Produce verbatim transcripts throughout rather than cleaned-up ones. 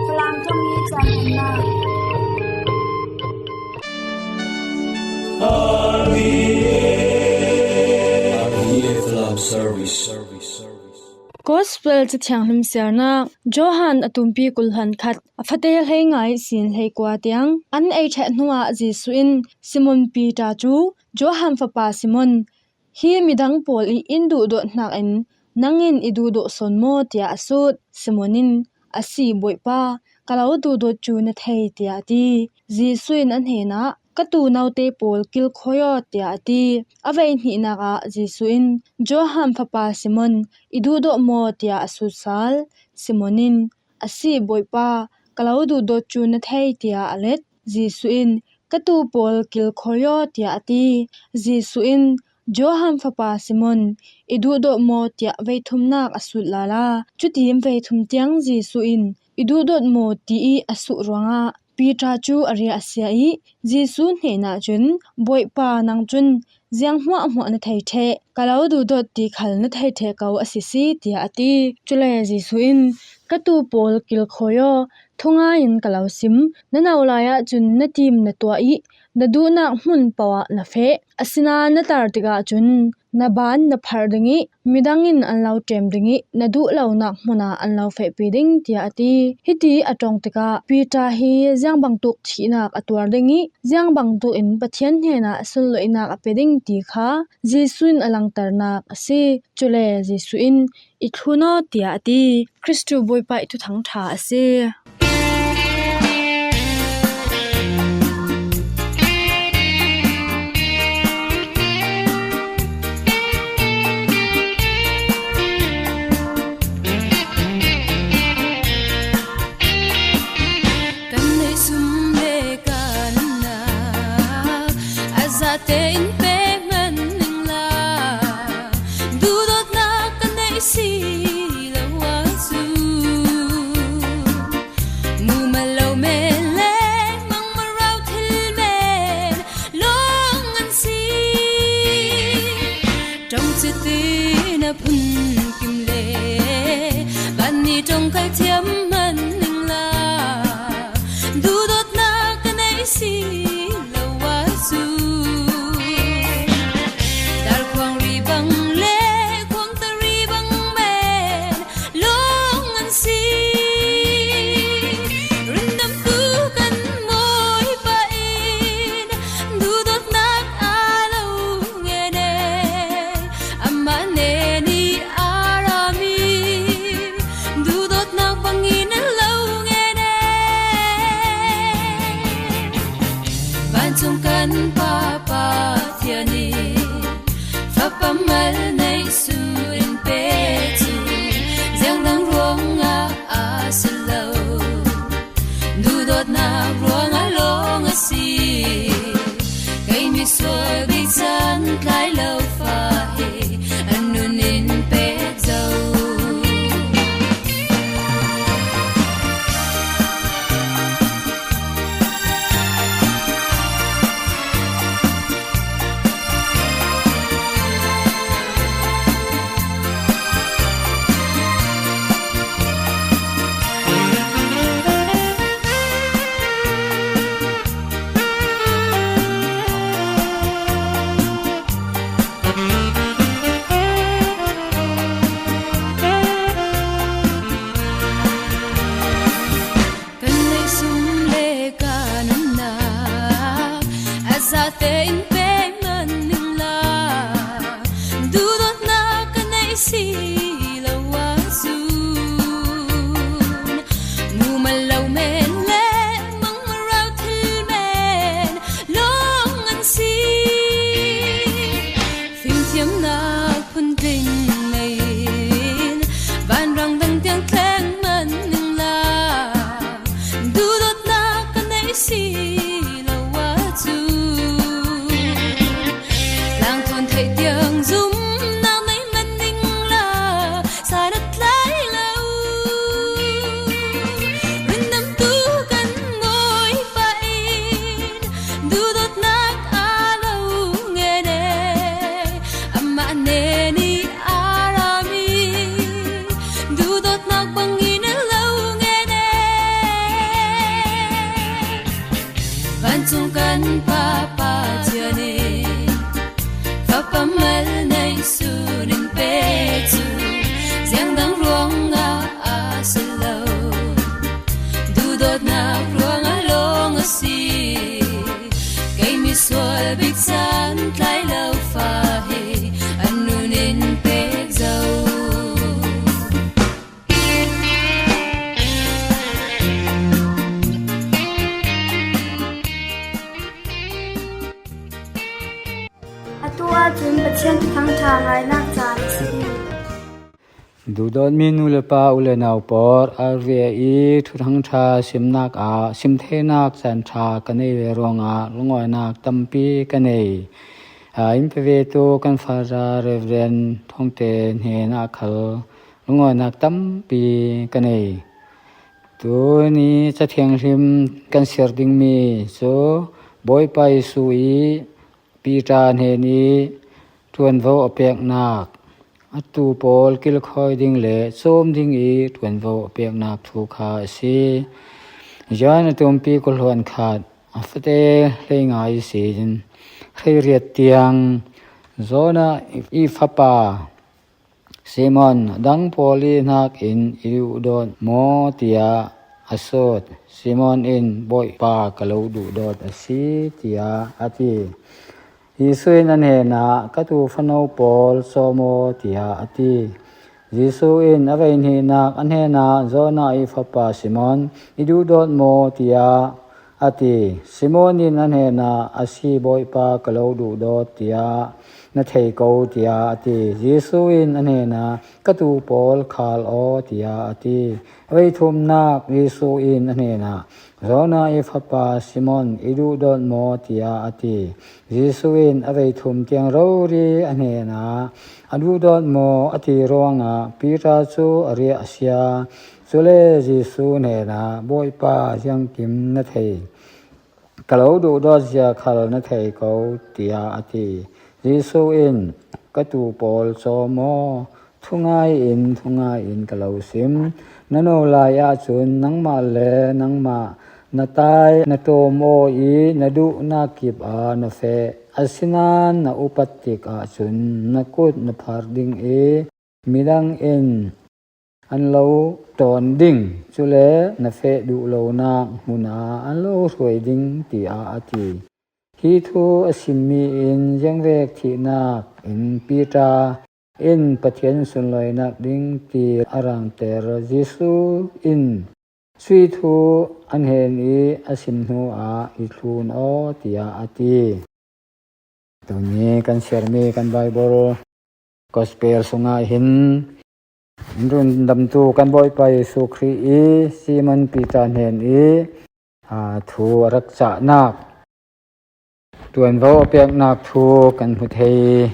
Falam thong hi chan na. R V A, R V A Falam Service. Gospel Cathiang hlim siarnak, Johan a tumpi kul hlan khat, a fate hlei nga ihsin hlei kua tiang an ei ṭheh hnuah Jesuh in Simon Peter cu, Johan fapa Simon, hi midang pawl i in duhdawt hnakin nang in i duhdawt sawn maw? Tiah a sut. Simon in, a si, Bawipa, ka lo duhdawt cu na thei, tiah a ti. Jesuh in a hnenah, ka tuu note pawl kilkhawi aw, tiah a ti. A veihnihnak ah Jesuh in, Johan fapa Simon, i duhdawt maw? Tiah a sut sal. Simon in, a si, Bawipa, ka lo duhdawt cu na thei, tiah a let. Jesuh in, ka tuu pawl kilkhawi aw, tiah a ti. Jesuh in, Johan fapa Simon, i duhdawt maw? Tiah veithumnak a sut lala. Cutin veithum tiang Jesuh in, i duhdawt maw? Ti i a sut ruangah Peter cu a riah a sia i Jesuh hnenah cun, Bawipa, nang cun ziang hmuahhmuah na thei ṭheh, ka lo duhdawt ti khal na thei ṭheh ko a si si, tiah a ti. Cule Jesuh in, ka tuu pawl kilkhawi aw, thungai in ka lo sim, na no lai ahcun na tim na tuah i na duhnak hmun paoh ah na feh. Asinain na tar tikah cun na ban na pharh ding i midang in an lo ṭem ding i na duh lonak hmun ah an lo fehpi ding, tiah a ti. Hiti a ṭong tikah Peter hi ziang bangtuk thihnak a tuar ding i ziang bangtuk in Pathian hnenah sunlawihnak a pe ding ti kha Jesuh in a langternak a si. Cule Jesuh in, i thlun aw, tiah a ti. Kristu Bawipa i thuthang ṭha a si. Kan neih sum le kan nak a zate in pe hmanh ning la, duhdawtnak ka neih si lo ahcun, mumal lo men le mangmang rau thil men lawng an si. Ṭong cutin a phun kim le van ni ṭong kal thiam hmanh ning la, duhdawtnak ka neih si lo ahcun, dar khuang ri bang le khuang tari bang men lawng an si. Rundamtu kan Bawipa in duhdawtnak a lo ngen e, amah nen i a rami duhdawtnak bangin a lo ngen e. Vancung kan Pa Pathian i fapa mal neih su in pe cu ziangdang ruangah a si lo, duhdawtnak ruangah lawng a si. Kei misual bik caan tlai lo fa he an nun in pek zo. Papa cian in, Fapa mal nei sun in pe cu, ziang dang ruangah a si lo, duhdawtnak ruangah lawng a si. Kei misual bik caan tlai lo fa hi an nun in pek zo. Atu ahcun Pathian Thuthang ṭha ngainak caan a si. Duhdawtmi nu le pa, u le nau pawl, R V A i Thuthang ṭha simnak ah sim theinak caan ṭha ka nei ve ruangah lungawinak tampi ka nei. Aa, in pe ve tu kan Fara Reverend Thongte hnen ah khal lungawinak tampi ka nei. Tuni Ca Thianghlim kan siar dingmi cu Bawipa Jesuh i Peter hnen i ṭuanvo a peknak, atu pawl kilkhawi ding le cawm ding i ṭuanvo a peknak thu kha a si. Johan a tumpi kul hluan khat, a fate hleinga ihsin hleiriat tiang, Jonah i fapa Simon, a dang pawl i hnakin i duhdawt maw? Tiah a sut. Simon in, Bawipa, ka lo duhdawt a si, tiah a ti. Jesuh in a hnenah, ka tuu fano pawl cawm aw, tiah a ti. Jesuh in a vei hnihnak a hnenah, Jonah i fapa Simon, i duhdawt maw? Tiah a ti. Simon in a hnenah, a si, Bawipa, ka lo duhdawt, tiah na thei ko, tiah a ti. Jesuh in a hnenah, ka tuu pawl khal aw, tiah a ti. A vei thumnak Jesuh in a hnenah, Jonah i fapa Simon, i duhdawt maw? Tiah a ti. Jesuh in a vei thum tiang rori a hnenah, a duhdawt maw? A ti ruangah Peter cu a riah a sia. Cule Jesuh hnenah, Bawipa, ziangkim na thei? Ka lo duhdawt zia khal na thei ko, tiah a ti. Jesuh in, ka tuu pawl cawm aw. Thungai in, thungai in ka lo sim. Na no lai ahcun nangmah le nangmah na tai, na ṭawm aw i na duhnak kip ah na feh. Asinain na upat tik ahcun na kut na phar ding i midang in an lo ṭawn ding, cule na feh duh lonak hmun ah an lo hruai ding, tiah a ti. Hi thu a simmi in ziangvek thihnak in Peter in Pathian sunlawinak ding ti a rangter. Jesuh in cuih thu a hnen i a sim hnu ah i thlun aw, tiah a ti. Tuni kan siarmi kan Baibal Gospel sungah hin in rundamtu kan Bawipa Jesuh Khrih i Simon Peter hnen i, aa, thu a rak cahnak, ṭuanvo a peknak thu kan hmu thei.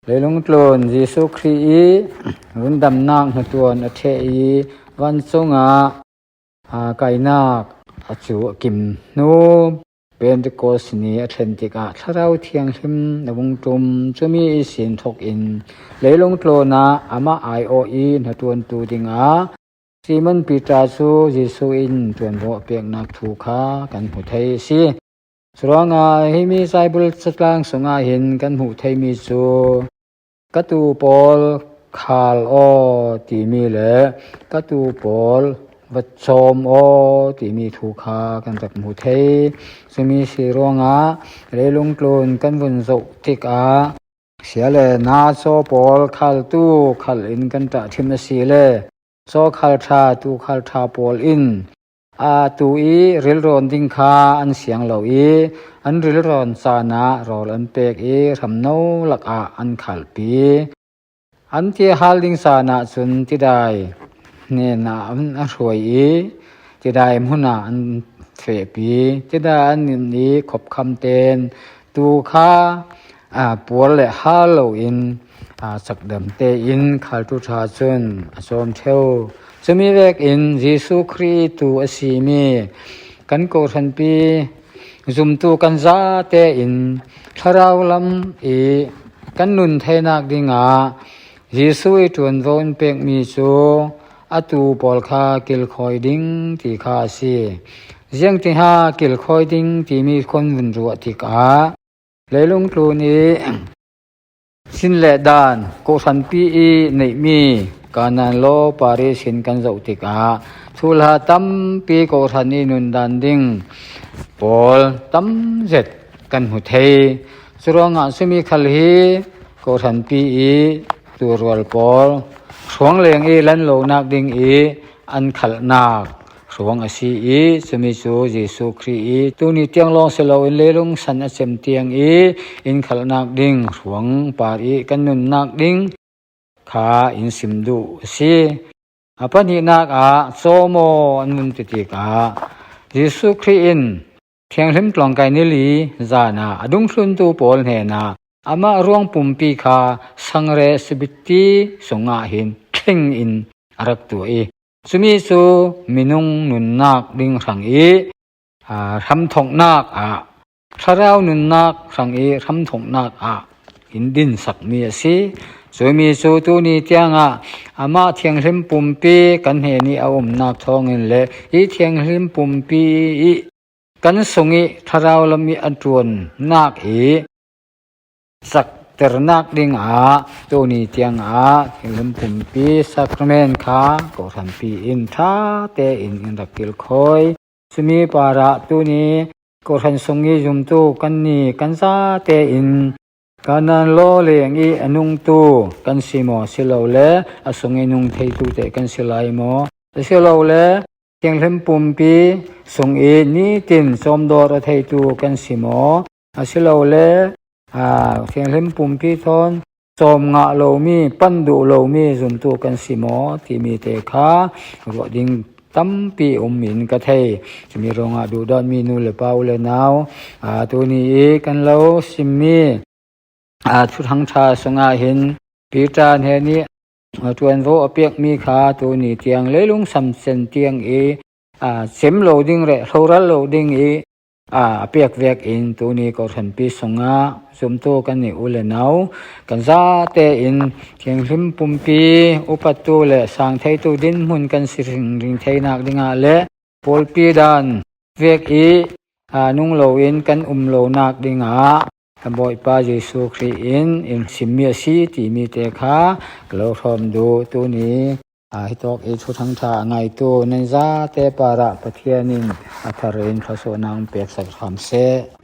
Leilung tlun Jesuh Khrih i rundamnak hnaṭuan a ṭheh i vancung ah aa, kainak a cu a kim hnu, Pentecost ni a ṭhen tikah Thlarau Thianghlim a vung ṭum. Cumi ihsin thawk in leilung tlun ah amah aiawh i hnaṭuantu dingah Simon Peter cu Jesuh in ṭuanvo a peknak thu kha kan hmu thei a si. Curuangah himi Baibal catlang sungah hin kan hmuh theimi cu, ka tuu pawl khal aw timi le ka tuu pawl va cawm aw timi thu kha kan rak hmu thei. Cumi si ruangah leilung tlun kan vun zoh tikah sia le na caw pawl khaltu khal in kan ṭah ṭhim a si le, caw khalṭha, tuu khalṭha pawl in aa, tuu i rilrawn ding kha an siang lo i, an rilrawn caan ah rawl an pek i, hramno lakah an khalpi. An tirhal ding caan ahcun tidai hnenah an a hruai i, tidai hmun ah an fehpi. Tidai an in i, khopkham tein tuu kha, aa, puar le hal loin, aa, cakdam tein khaltu ṭha cun a cawm ṭheo. Cumi vekin Jesuh Khrih tuu a simi kan kawhhranpi zumtu kan zate in thlarau lam i kan nun theinak dingah Jesuh i ṭuanvo in pekmi cu a tu pawl kha kilkhawi ding ti kha a si. Ziangtinha kilkhawi ding timi khawn vun ruah tikah leilung tlun i sin le dan, kohhranpi i neihmi Kanaan law Paris in kan zoh tikah thuhla tampi kohhran i nundan ding pawl tam zet kan hmu thei. Curuangah cumi khal hi kohhranpi i turual pawl hruang leng i lan lonak ding i an khalhnak hruang a si i, cumi cu Jesuh Khrih i tuni tiang lawng si loin leilung san a cem tiang i in khalhnak ding hruang par i kan nunnak ding kha in sim duh a si. A pahnihnak ah cawmaw an vun ti tikah Jesuh Khrih in thianghlim tlawngkai nili zan ah a dungthluntu pawl hnenah amah ruang pumpi kha sangre sibiti sungah hin thleng in a rak tuah i, cumi cu minung nunnak ding hrang i, aa, hramthawknak ah, thlarau nunnak hrang i hramthawknak ah in dinsakmi a si. Cumi cu tuni tiangah amah thianghlim pumpi kan hnen i a umnak thawngin le i thianghlim pumpi i kan sung i thlarau lam i a ṭuannak i cakternak dingah tuni tiangah thianghlim pumpi sakrament kha kohhranpi in ṭha tein in rak kilkhawi. Cumi parah tuni kohhran sung i zumtu kan ni kan zate in Kanaan law leng i a nungtu kan si maw, asilole a sung i nung theitu te kan si lai maw? Asilole thianghlim pumpi sung i nitin cawmdawr a theitu kan si maw? Asilole, aa, thianghlim pumpi thawn cawm ngah lomi, pan duh lomi zumtu kan si maw? Timi te kha ruah ding tampi um in ka thei. Cumi ruangah duhdawtmi nu le pa, u le nau, aa, tuni i kan lo simmi, aa, Thuthang Ṭha sungah hin Peter hnen i, aa, ṭuanvo a piakmi kha tuni tiang leilung san cem tiang i, aa, cem lo ding le hloral lo ding i, aa, a piak vekin tuni kohhranpi sungah zumtu kan nih u le nau kan zate in thianghlim pumpi upatu le sangtheitu dinhmun kan si hringhring theinak dingah le pawlpi dan vek i, aa, nung loin kan um lonak dingah kan Bawipa Jesuh Khrih in in simmi a si timi te kha ka lo hrawm duh. Tuni, aa, hitawk i Thuthang Ṭha a ngaitu nan zate parah Pathian in a thar in thluasuahnak in peksak hram seh.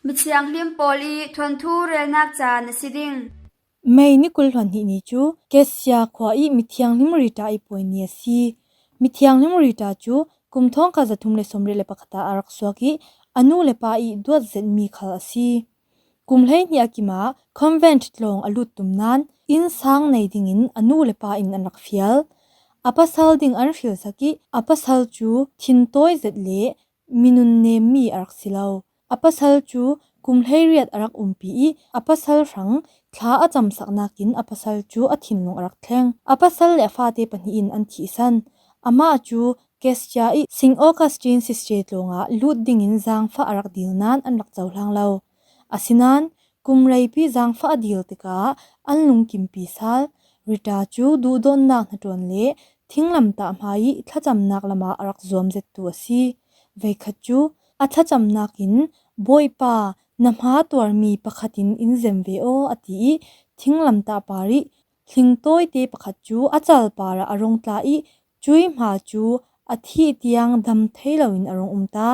Mithianghlim pawl i thuanthu relnak ca na si ding. May ni kul hluan hnih ni cu Kessia khua i mithianghlim Rita i puai ni a si. Mithianghlim Rita cu kum thawngkhat zathum le sawmriat le pakhat ah a rak suak i a nu le pa i duat zetmi khal a si. Kum hleihnih a kim ah convent tlawng a lut tum nain innsang nei dingin a nu le pa in an rak fial. A pasal ding an hrilsak i a pasal cu thintawi zet le minun nemmi a rak si lo. A pasal cu kum hleiriat a rak umpi i a pasal hrang thla a camsaknak in a pasal cu a thinlung a rak thleng. A pasal le a fate pahnih in an thihsan. Amah cu Kestia i Saint Augustine Siste tlawng ah lut dingin zaangfah a rak dil nain an rak cohlang lo. Asinain kum reipi zaangfah a dil tikah an lungkimpi sal. Rita cu duhdawtnak hnaṭuan le thinglamtah hmai i thlacamnak lamah a rak zuam zettu a si. Veikhat cu a thlacamnak in, "Bawipa, na hma tuarmi pakhat in in zem ve aw," a ti i thinglamtah par i hling tawite pakhat cu a cal parah a rung tla i cuih hma cu a thih tiang dam thei loin a rung um ta.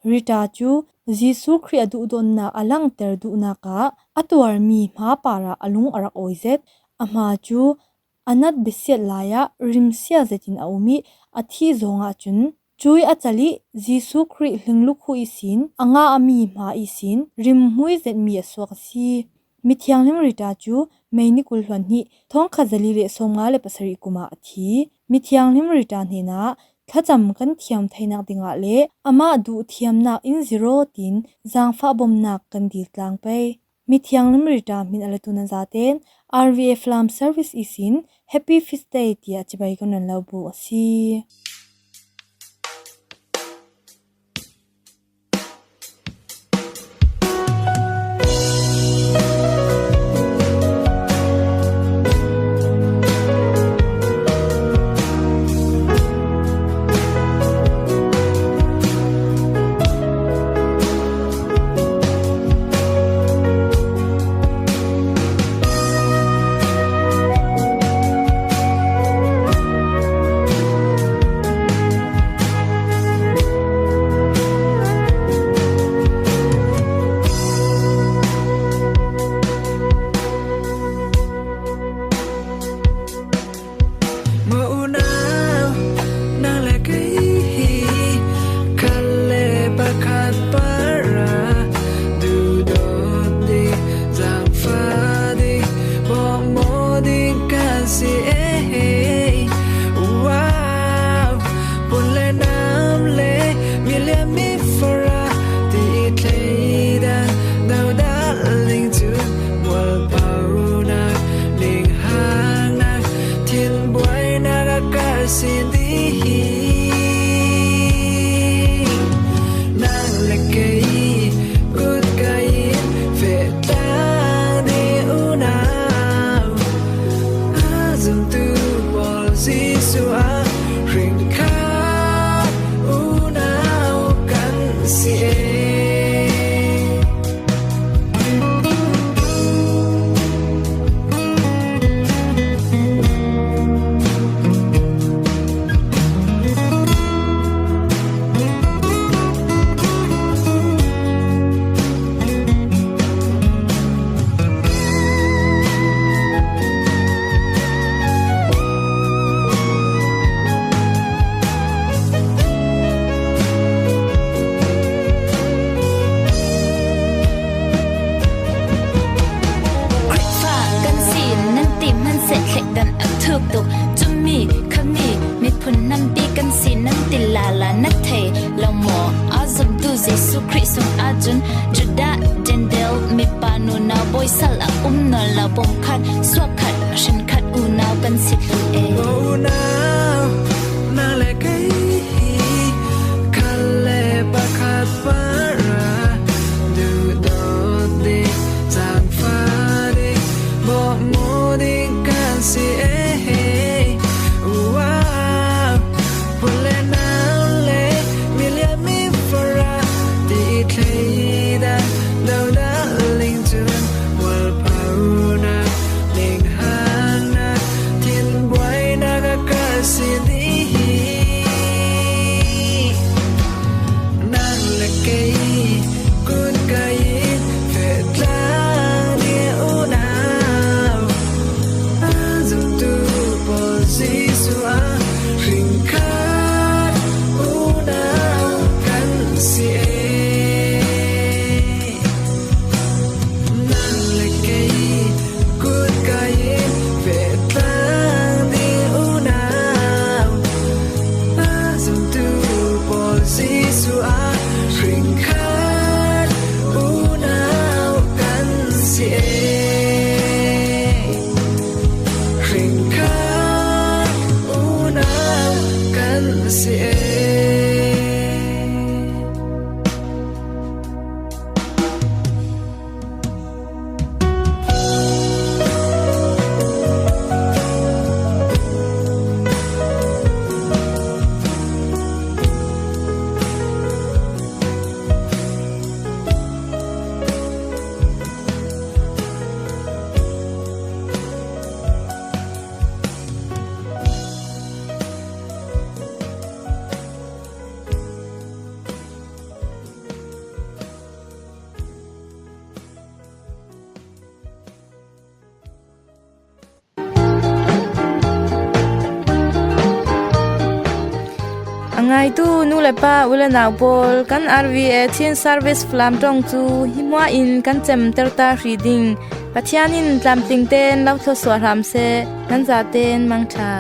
Rita cu Jesuh Khrih a duhdawtnak a langhter duhnak ah a tuarmi hma parah a lung a rak awi zet. A hma cu a nat bisiat lai ah rimsia zetin a um i a thih zawng ahcun cuih a cal i Jesuh Khrih hlinglukhuh ihsin a ngah a mi hma ihsin rimhmui zetmi a suak a si. Mithianghlim Rita cu May ni kul hluan hnih thawngkhat zali le sawmnga le pasarih kum ah a thi. Mithianghlim Rita hnenah thlacam kan thiam theinak dingah le amah duh thiamnak in ziraw tiin zaangfah bomnak kan dil tlang pei. Mithianghlim Rita hmin a latu nan zaten R V A Falam Service ihsin Happy Feast Day tiah cibai kan run lo bu a si. Maw unau, nang le kei hi khat le pakhat parah duhdawt ding, zaangfah ding, bawmhmawh ding kan si e. Wow, pun le nam le miliam mi farah ti i thleidan dodal ding cun mualphonak, ninghangnak, thinbuainak a kar si dih hi. Nang le kei ut kai in feh tlang dih unau. A zumtu pawl Jesuh ah hringkhat unau kan si e. Khrihfa kan si nan ti hmanhsehlaw dan a thuk tuk. Cumi, khami, miphun nampi kan si nan ti lala na thei lo maw? A zumtu Jesuh Khrih sung ahcun Judah, Jentail, mipa nunau bawisal a um nawn lo, pumkhat, suakkhat, hrinkhat unau kan si hlun e. Unau, nang le kei hi khat le pakhat parah duhdawt ding, zaangfah ding, bawmhmawh ding kan si e. Wow, pun le nam le miliam mi farah ti i thleidan dodal ding cun mualphonak, ning Ngaitu nu le pa, u le nau pawl, kan R V A Chin Service Falam ṭawng cu hi hmua in kan cemter ta hrih ding. Pathian in tlamtling tein lo thluasuah hram seh, nan zatein mangṭha.